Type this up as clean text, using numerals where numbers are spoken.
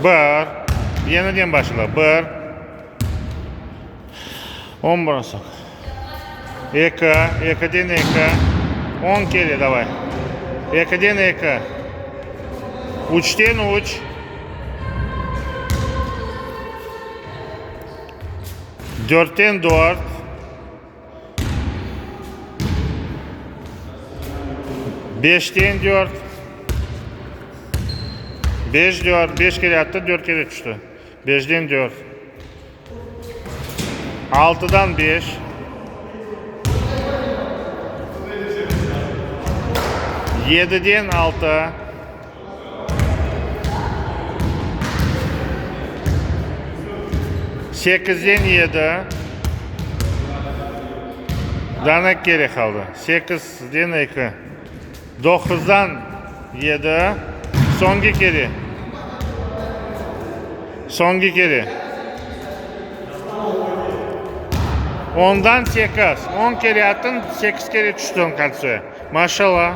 Bir. Yeniden başla. Bir. On brosok. Eki. Ekiden eki. On kere davay. Ekiden eki. Üçten üç. Dörtten dört. Beşten dört. Beş dört. Beş kere attı, dört kere tüşti. Beşten dört. Altıdan beş. Yediden altı. Sekizden yedi. Daa ne kerek qaldı? Sekizden eki. Doquzdan yedi. Soñki kere. Soñki kere. Ondan sekiz. On kere attıñ, sekiz kere tüştiñ koltsoya. Maşallah.